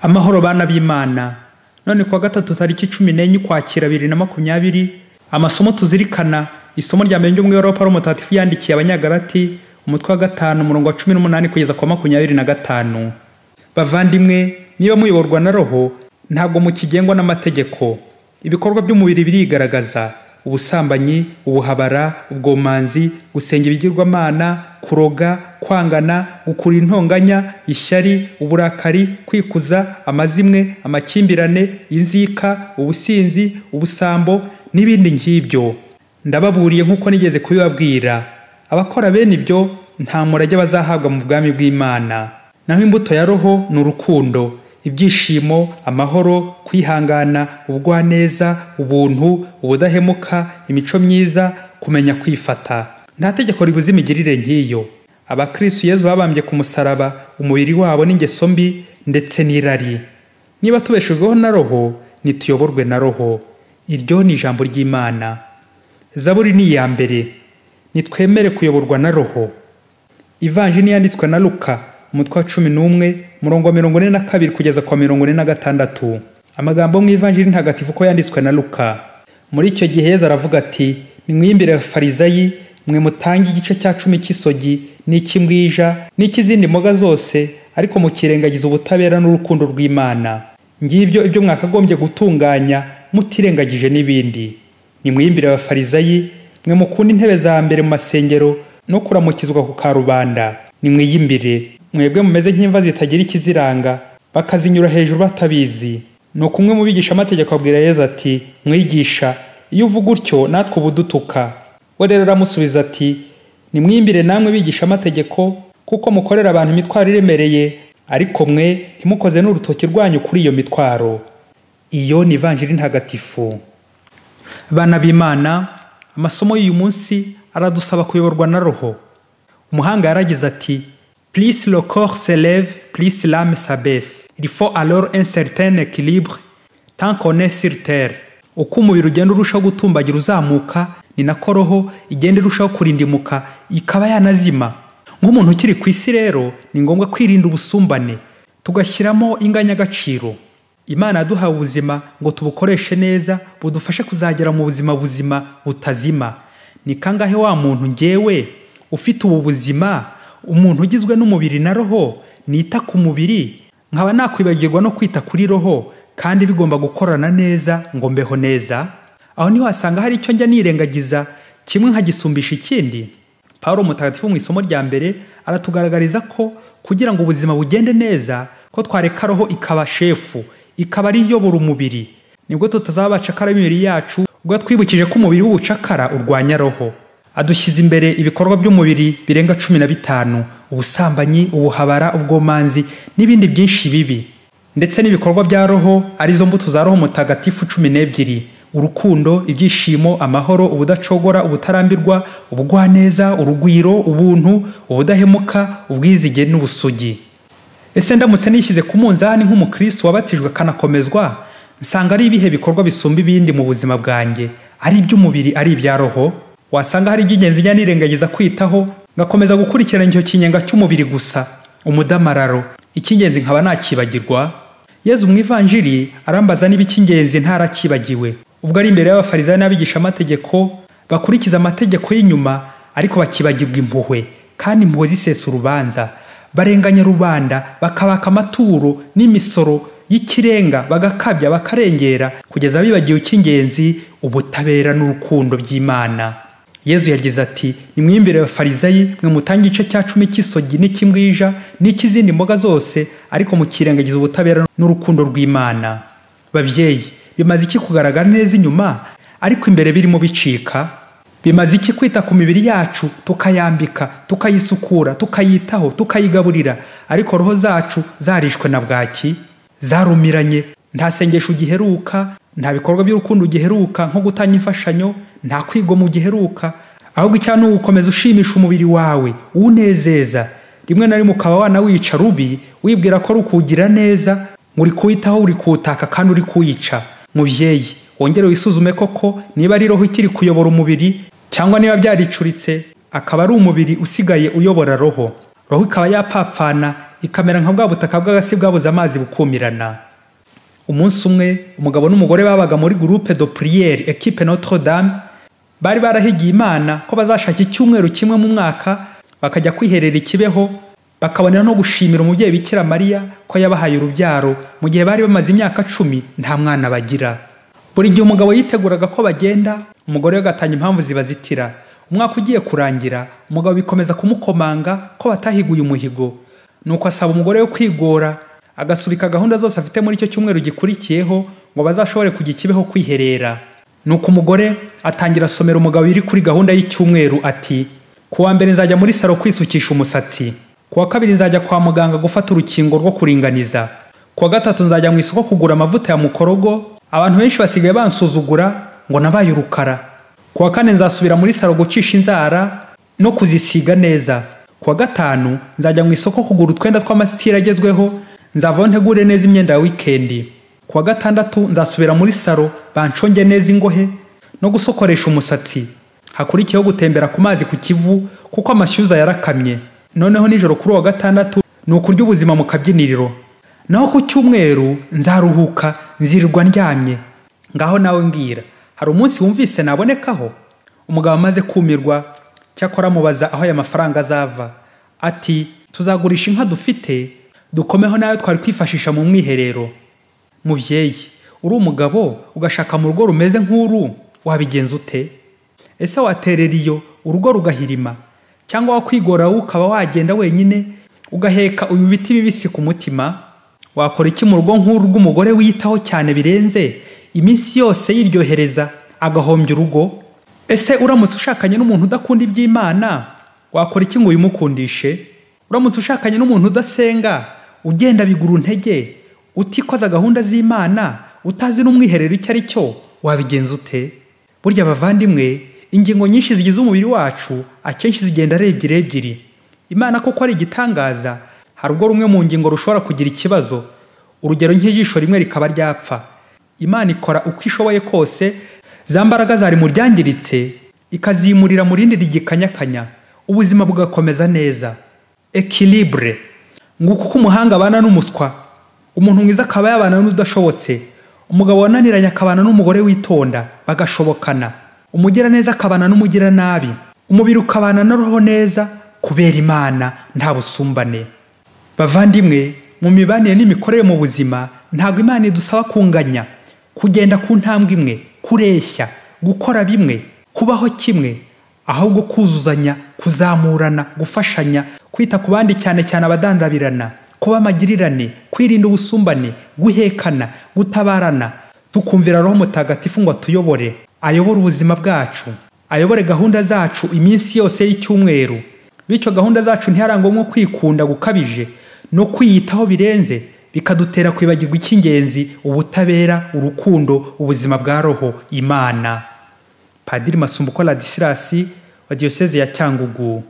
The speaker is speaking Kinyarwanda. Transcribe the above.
Amahoro bana b'Imana. None kuwa gatatu tariki 14 Ukwakira 2020, amasomo tuzirikana isomo rya mbere ry'umwe wa Paulo Mutagatifu yandikiye Abanyagalati umutwe wa 5 umurongo wa 18 kugeza kwa 25. Bavandimwe, niba muyoborwa na Roho ntabwo mukigengwa n'amategeko. Ibikorwa by'umubiri birigaragaza: ubusambanyi, ubuhabara, ubwomanzi, gusenga ibigirwamana, kuroga, kwangana, gukura intonganya, ishyari, uburakari, kwikuza, amazimwe, amakimbirane, inzika, ubusinzi, ubusambo n'ibindi nk'ibyo. Ndababuriye nk'uko nigeze kubibabwira, abakora bene ibyo nta murage bazahabwa mu bwami bw'Imana. Naho imbuto ya Roho ni urukundo, ibyishimo, amahoro, kwihangana, ubugwaneza, ubuntu, ubudahemuka, imico myiza, kumenya kwifata. Nta tegeko ribuza imigirire nk'iyo. Abakristu Yezu babambye ku musaraba umubiri wabo n'ingeso mbi ndetse n'irari. Niba tubeshejweho na Roho, nituyoborwe na Roho. Iryo ni ijambo ry'Imana. Zaburi ni iya mbere. Nitwemere kuyoborwa na Roho. Ivanjiri yanditswe na Luka umutwe wa 11 murongo wa 42 kugeza kwa 46. Amagambo mu Ivanjiri ntagatifu ko yanditswe na Luka. Muri icyo gihe Yezu aravuga ati: "Nimwimbire Abafarisayi, mwe mutange igice cya 10 cy'isogi n'icy'imbwija n'icy'izindi mboga zose, ariko mukirengagiza ubutabera n'urukundo rw'Imana. Ngibyo ibyo mwakagombye gutunganya mutirengagije n'ibindi. Nimwimbire Abafarisayi, mwe mukunda intebe za mbere mu masengero no kuramukizwa ku karubanda. Nimwiyimbire mwebwe mumeze nk'imva zitagira ikiziranga, bakazinyura hejuru batabizi." Nuko umwe mu bigisha amategeko abwira Yezu ati: "Mwigisha, iyo uvuga utyo natwe ubudutuka." We rero aramusubiza ati: "Nimwimbire namwe bigisha amategeko, kuko mukorera abantu imitwaro iremereye, ariko mwe ntimukoze n'urutoki rwanyu kuri iyo mitwaro." Iyo ni Ivanjiri ntagatifu. Bana b'Imana, amasomo y'uyu munsi aradusaba kuyoborwa na Roho. Umuhanga yaragize ati: "Plus le corps s'élève, plus l'âme s'abaisse. Il faut alors un certain équilibre tant qu'on est sur terre." Uko umubiri ugenda urushaho gutumbagira uzamuka, ni nako roho igenda irushaho kurindimuka ikaba yanazima. Nk'umuntu ukiri ku isi rero, ni ngombwa kwirinda ubusumbane, tugashyiramo inganyagaciro. Imana yaduhaye ubuzima ngo tubukoreshe neza, budufashe kuzagera mu buzima buzima butazima. Ni kangahe wa muntu ngewe ufite ubu buzima, umuntu ugizwe n'umubiri na roho, nita ku mubiri nkaba nakwibagirwa no kwita kuri roho, kandi bigomba gukorana neza ngo mbeho neza? Aho niho wasanga hari icyo njya nirengagiza kimwe nkagisumbisha ikindi. Paulo Mutagatifu mu isomo rya mbere aratugaragariza ko kugira ngo ubuzima bugende neza, ko twareka roho ikaba shefu, ikaba ari iyobora umubiri. Nibwo tutazaba abacakara b'imibiri yacu, ubwo twibukije ko umubiri w'ubucakara urwanya roho. Adushyize imbere ibikorwa by'umubiri birenga 15: ubusambanyi, ubuhabara, ubwomanzi n'ibindi byinshi bibi, ndetse n'ibikorwa bya roho arizo mbuto za Roho Mutagatifu 12: urukundo, ibyishimo, amahoro, ubudacogora, ubutarambirwa, ubugwaneza, urugwiro, ubuntu, ubudahemuka, ubwizige n'ubusugi. Ese ndamutse nishyize ku munzani nk'umukristo wabatijwe akanakomezwa, nsanga ari ibihe bikorwa bisumba ibindi mu buzima bwanjye, ari iby'umubiri ari ibya roho? Wasanga hari iby'ingenzi njya nirengagiza kwitaho, ngakomeza gukurikirana icyo kinyenga cy'umubiri gusa, umudamararo, icy'ingenzi nkaba nakibagirwa. Yezu mu Ivanjiri arambaza niba icy'ingenzi ntarakibagiwe. Ubwo ari imbere y'Abafarisayo n'abigisha amategeko bakurikiza amategeko y'inyuma, ariko bakibagirwa impuhwe, kandi impuhwe zisesa urubanza. Barenganya rubanda, bakabaka amaturo n'imisoro y'ikirenga, bagakabya, bakarengera, kugeza bibagiwe icy'ingenzi, ubutabera n'urukundo by'Imana. Yezu yagize ati: "Nimwimbire Abafarisayi, mwe mutange igice cya 10 cy'isogi n'icy'imbwija n'icy'izindi mboga zose, ariko mukirengagiza ubutabera n'urukundo rw'Imana." Babyeyi, bimaze iki kugaragara neza inyuma ariko imbere birimo bicika? Bimaze iki kwita ku mibiri yacu, tukayambika, tukayisukura, tukayitaho, tukayigaburira, ariko roho zacu zarishwe na bwaki, zarumiranye? Nta sengesho ugiheruka, nta bikorwa by'urukundo ugiheruka nko gutanga imfashanyo, nta kwigomwa ugiheruka, ahubwo icya ni ugukomeza ushimisha umubiri wawe, uwunezeza. Rimwe na rimwe ukaba wanawica rubi, wibwira ko ari ukuwugira neza, uri kuwitaho, uri kuwutaka kandi uri kuwica. Mubyeyi, wongere wisuzume koko niba ari roho ikiri kuyobora umubiri, cyangwa niba byaricuritse akaba ari umubiri usigaye uyobora roho. Roho ikaba yapfapfana, ikamera nka bwa butaka bw'agasi bwabuze amazi bukumirana. Umunsi umwe umugabo n'umugore babaga muri groupe de prière Equipe Notre Dame bari barahigiye Imana ko bazashaka icyumweru kimwe mu mwaka bakajya kwiherera ikibeho, bakabonera no gushimira umubyeyi Bikira Mariya ko yabahaye urubyaro mu gihe bari bamaze imyaka 10 nta mwana bagira. Buri gihe umugabo yiteguraga ko bagenda, umugore we agatanga impamvu zibazitira. Umwaka ugiye kurangira, umugabo bikomeza kumukomanga ko batahiguye umuhigo. Nuko asaba umugore we kwigora, agasubika gahunda zose afite muri icyo cyumweru gikurikiyeho ngo bazashobore kujya ikibeho kwiherera. Nuko umugore atangira asomera umugabo iri kuri gahunda y'icyumweru ati: kuwa mbere nzajya muri salo kwisukisha umusatsi, kuwa kabiri nzajya kwa muganga gufata urukingo rwo kuringaniza, kuwa gatatu nzajya mu isoko kugura amavuta ya mukorogo, abantu benshi basigaye bansuzugura ngo nabaye urukara, kuwa kane nzasubira muri salo gucisha inzara no kuzisiga neza, kuwa gatanu nzajya mu isoko kugura utwenda tw'amasitiri agezweho, nzavaho ntegure neza imyenda ya wikendi, kuwa gatandatu nzasubira muri salo banconge neza ingohe no gusokoresha umusatsi, hakurikiyeho gutembera ku mazi ku Kivu kuko amashyuza yarakamye. Noneho nijoro kuri uwa gatandatu ni ukurya ubuzima mu kabyiniriro, naho ku cyumweru nzaruhuka nzirirwa ndyamye. Ngaho nawe mbwira, hari umunsi wumvise nabonekaho? Umugabo amaze kumirwa, cyakora amubaza aho aya mafaranga azava. Ati: tuzagurisha inka dufite dukomeho nayo twari kwifashisha mu mwiherero. Mubyeyi, uri umugabo ugashaka mu rugo rumeze nk'uru, wabigenza ute? Ese waterera iyo urugo rugahirima, cyangwa wakwigora wowe ukaba wagenda wenyine ugaheka uyu biti bibisi ku mutima? Wakora iki mu rugo nk'uru rw'umugore wiyitaho cyane birenze, iminsi yose yiryohereza agahombya urugo? Ese uramutse ushakanye n'umuntu udakunda iby'Imana, wakora iki ngo uyimukundishe? Uramutse ushakanye n'umuntu udasenga, ugenda bigura intege, utikoza gahunda z'Imana, utazi n'umwiherero icyo ari cyo, wabigenza ute? Burya abavandimwe, ingingo nyinshi zigize umubiri wacu akenshi zigenda ari ebyiri ebyiri. Imana koko ari igitangaza, hari ubwo rumwe mu ngingo rushobora kugira ikibazo, urugero nk'ijisho rimwe rikaba ryapfa. Imana ikora uko ishoboye kose, za mbaraga zari mu ryangiritse ikazimurira mu rindi rigikanyakanya, ubuzima bugakomeza neza. Equilibre. Nguko uko umuhanga abana n'umuswa, umuntu mwiza akaba yabana n'udashobotse, umugabo wananiranye akabana n'umugore witonda bagashobokana, umugiraneza akabana n'umugiranabi, umubiri ukabana na roho neza kubera Imana nta busumbane. Bavandimwe, mu mibanire n'imikorere mu buzima, ntabwo Imana idusaba kunganya, kugenda ku ntambwe imwe, kureshya, gukora bimwe, kubaho kimwe, ahubwo kuzuzanya, kuzamurana, gufashanya, kwita ku bandi cyane cyane abadandabirana, kuba amagirirane, kwirinda ubusumbane, guhekana, gutabarana, tukumvira Roho Mutagatifu ngo atuyobore, ayobore ubuzima bwacu, ayobore gahunda zacu iminsi yose y'icyumweru. Bityo gahunda zacu ntiharangwamo kwikunda gukabije no kwiyitaho birenze, bikadutera kwibagirwa icy'ingenzi, ubutabera, urukundo, ubuzima bwa roho, Imana. Padiri Masumbuko Ladislas wa Diyoseze ya Cyangugu.